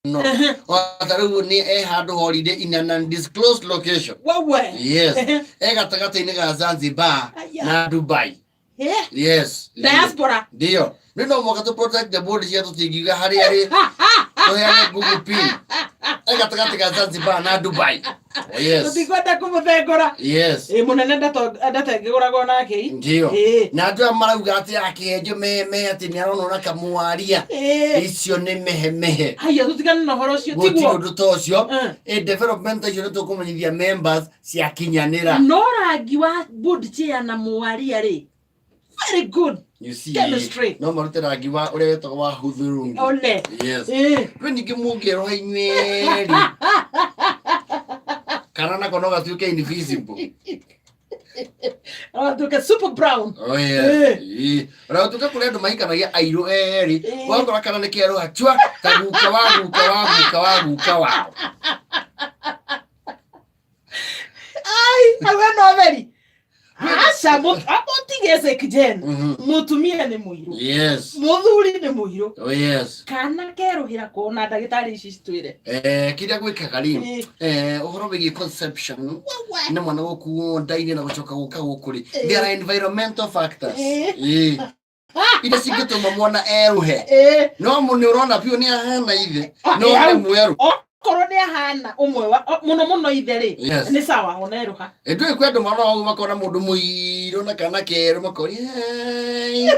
Ona rĩu nĩ e handũ holiday in an undisclosed location. Wewe. Yes. E gatagatĩ-inĩ ga Zanzibar Aya. na Dubai. Yes. Diaspora. Ndio. Nĩ no mũhaka tũ protect the board cia tũtingiuga harĩa arĩ tũheane Google pin. E gatagatĩ ga Zanzibar na Dubai. Oh, yes. Tũtikwenda kũmũthengũra. Yes. Ĩ mũnene ndatengegũragwo nake i. Ndio. Ĩ. Na andũ aya marauga atĩ akĩenjo meme atĩ nĩ aronwo na kamwaria. Ĩ. Icio nĩ mehemehe. Haiya tũtigane na ũhoro ũcio Gũtirĩ tiguo. ũndũ ta ũcio. Eh. Ĩ development ta icio nĩ tũkũmenyithia members ciakinyanĩra. No rangi wa board chair na mwaria rĩ. Very good. You see, Chemistry. no marute rangi wa ũrĩa wĩtagwo wa huthurungi. One. Yes. Ĩ. Rĩu ningĩ mũngĩeroha inyuerĩ kana nako no gatuĩke invisible. Aratuĩka super brown. Oh, yes. Eh. Ĩ. Ona gũtuĩka kũrĩ andũ mahikanagia airũ erĩ Eh. ũgakora kana nĩ kerũha chua ta guka wa guka wa guka wa guka wao. Ai, awe no theri. Aca mũtige Jen. Mũtumia nĩ mũirũ. Yes. Mũthuri nĩ mũirũ. Oh, yes. Kana kerũhĩra kuona ndagĩtarĩ ici citwĩre. Eh, kĩrĩa gwĩkaga rĩ Eh. eh, ũhoro wĩgiĩ conception Wewe. na mwana gũkuo nda-inĩ na gũcoka gũka gũkũ rĩ Eh. there are environmental factors Eh. Ĩ. Iria cingĩtũma mwana eruhe Eh. no nĩ ũrona biũ nĩ ahana ithe Ah, no eh, nĩ hau. mwerũ. Okorwo nĩ ahana ũmwe wa mũno mũno ithe rĩ. Yes. Nĩ sawa ona erũha. Ndũĩ kwĩ andũ marora ũguo makona mũndũ mũirũ na kana kerũ makoria "Hey,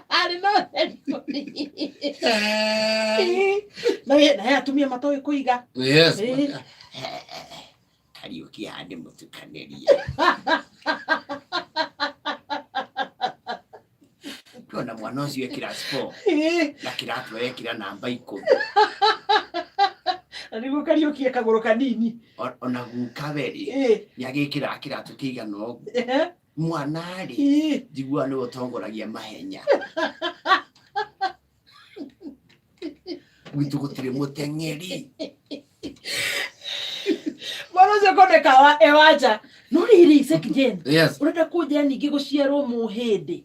Arĩ na ũtheri. hey." Na na he atumia matoĩ kũiga. Yes. Eh. Kariũki haha ndĩmũtukanĩrie. Tuona mwana ũcio e class 4 Eh. na kĩratũ arekĩra namba 10. Na nĩguo Kariũki e kagũrũ kanini. Ona guka we rĩ Eh. nĩ agĩkĩraga kĩratũ kĩigana ũguo. Eh. Mwana rĩ Eh. njiguaga nĩwe ũtongoragia mahenya. Gwitũ gũtirĩ mũteng'eri. Mwana ũcio koneka e wanja. No rĩrĩ Sek Jane. Yes. Ũrenda kũnjĩra ningĩ gũciarwo mũhĩndĩ.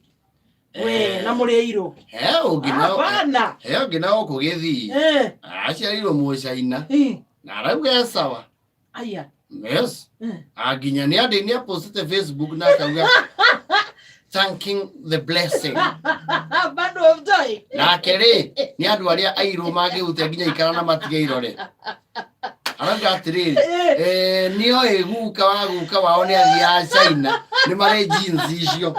We na mũrĩ airũ. He ũngĩ nao Hapana. he ũngĩ nao gũkũ gĩthii Eh. aciarirwo mũcaina Eh. na arauga e sawa. Aya. Yes. Nginya nĩ andĩ nĩ apostĩte Facebook na akauga thanking the blessing. Bundle of joy. Nake rĩ nĩ andũ arĩa airũ mangĩhutia nginya ikara na matige irore. Arauga atĩrĩrĩ Eh. eh, nĩoĩ guka wa guka wao nĩ athiaga China nĩ marĩ jeans icio.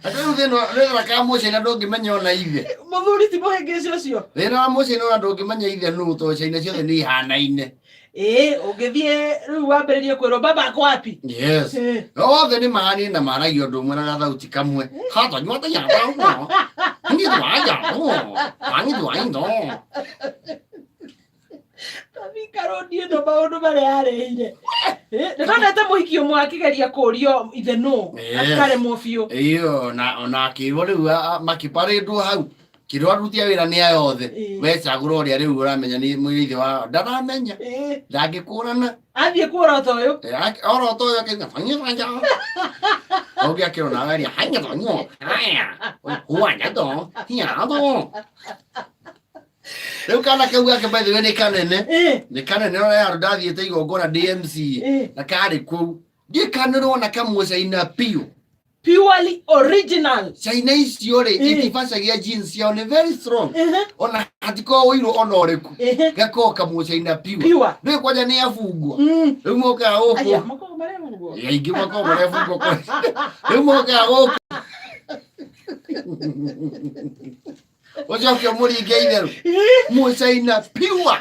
Andũ rĩu thĩna thĩna ka mũcaina ndũngĩmenya ona ithe. Mũthuri ti mũhĩngĩci ũcio. Thĩna wa mũcaina ona ndũngĩmenya ithe nũ tondũ caina ciothe nĩ ihanaine. Ĩĩ, ũngĩthiĩ rĩu wambĩrĩrie kwĩrwo baba ako wapi? Yes. Eh. Othe nĩ mahanaine na maragia ũndũ ũmwe na gathauti kamwe. Hata nyuata ya ũguo. Ni twaja ũguo. Wangi twaindo. Thika rũndi ĩno maũndũ marĩa areheire. Nĩ ndonete mũhiki ũmwe akĩgeria kũrio ithe nũ Yes. akaremwo biũ. Iyo na ona akĩrwo rĩu makĩparĩndwo hau kĩrwo aruti a wĩra nĩ aya othe. Ĩĩ. We cagũra ũrĩa rĩu ũramenya nĩ mwĩrĩ wa ndaramenya Ĩĩ. ndangĩkũrana. Athiĩ kuorota ũyũ. Orota ũyũ akauga fanya fanya. Ũngĩ akĩrona ageria hanya tonyo. Haya. Huanya to. Hiya to. Rĩu kana kau gake by the way nĩ kanene. Ĩĩ. Nĩ kanene ona handũ ndathiĩte igongona DMC Ĩĩ. na karĩ kũu. Ndikanĩrwo kamwe caina biũ. Purely original. Caina icio rĩ Ĩĩ. itibacagia jeans ciao nĩ very strong. Ehe. Ona hatikoragwo ũirũ ona ũrĩkũ. Ehe. Gakoragwo kamwe caina pure. Pure. Ndũĩ kwanja nĩ abungwo. Rĩu mokaga Aya, gũkũ. makoragwo marehungwo. Aingĩ makoragwo marebungwo kũrĩ. Rĩu mokaga gũkũ. Ũcoke ũmũringe itherũ. Mũcaina pure.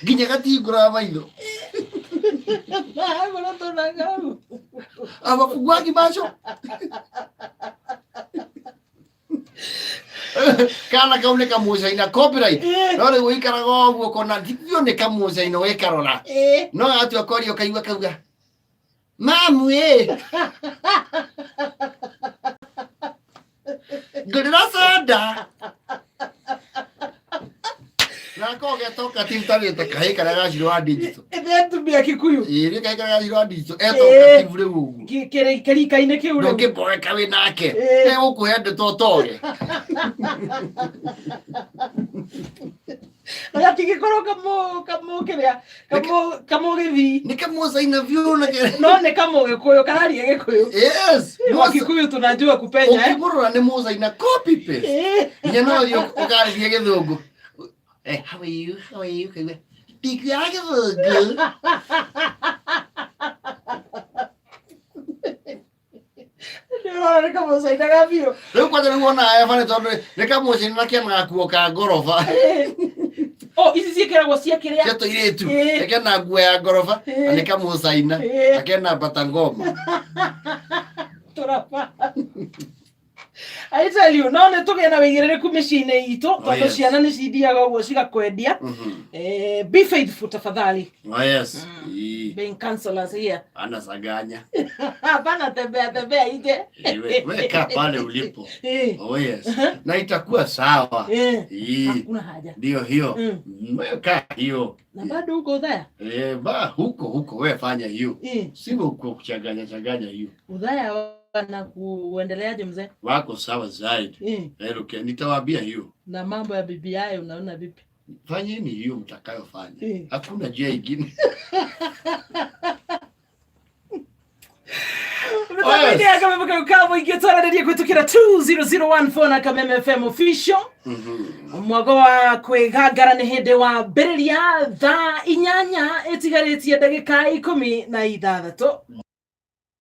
Nginya gatingũraga maitho. Agũra tũnagaru. Abafunguagi macho. Kana kau nĩ kamũcaina copyright. Ĩĩ. No rĩu ũikaraga ũguo kona biũ nĩ kamũcaina ũgĩkarora. Ĩĩ. No gatua kwaria ũkaigua kauga mamu ĩ ngũrĩra soda. Nako getoka ti tarĩte kahĩ karĩa gacirwo wa digital. Ĩthĩ atumia Kikuyu. Ĩĩ nĩ kahĩ karĩa gacirwo wa digital. Etoka ti rĩu ũguo. Kĩrika-inĩ kĩu rĩu. Ndũngĩmboeka wĩ nake. Ĩĩ. Egũkũhe ndeto ũtoge. Na gatingĩkorwo kamũ kamũ kĩrĩa kamũ kamũgĩthii. Nĩ kamũcaina biũ na No nĩ kamũgĩkũyũ kararia gĩkũyũ. Yes. Wakikuyu tunajua kupenya eh. Ũkĩmũrora nĩ mũcaina copy paste. Ĩĩ. Nginya no ũthiĩ ũkarĩrie gĩthũngũ. Eh, how are you? How are you? Kaigua. Ndikuaga gĩthũngũ. Nĩ ũrona nĩ kamũcaina ga biũ. Rĩu kwanja nĩguo wonaga Eva nĩ tondũ nĩ kamũcaina na kena gakuo ka ngoroba. Oh, ici ciĩkĩragwo cia kĩrĩa? Cia tũirĩtu. Ĩĩ. Kena nguo ya ngoroba na nĩ kamũcaina. Ĩĩ. Na kena mbata ngoma. Tũraba. I tell you, no nĩ tũgĩe na wĩigĩrĩrĩku mĩciĩ-inĩ itũ tondũ yes. ciana nĩ cithiaga ũguo cigakwendia. Be faithful tafadhali. Oh, yes. Ii. Being counselors here. Ana saganya. Hapana tembea tembea nje. We kaa pale ulipo. Eh, Oh, yes. Na itakuwa sawa. eh. Ii. Hakuna haja. Ndio hiyo. Wewe kaa hiyo. Na bado uko udhaya? Eh, ba huko huko wewe fanya hiyo. Sio huko kuchanganya changanya hiyo. Udhaya na kuendeleaje mzee? Wako sawa zaidi. Okay, nitawaambia hiyo. Na mambo ya BBI unaona vipi? Fanyeni hiyo mtakayofanya. Hakuna njia ingine. Mtamenye kama mkauka mwingi twaranĩrie kũhĩtũkĩra 20014 na Kameme FM official. Mwago wa kwĩgangara nĩ hĩndĩ wa mbĩrĩria thaa 8 ĩtigarĩtie ndagĩka 16.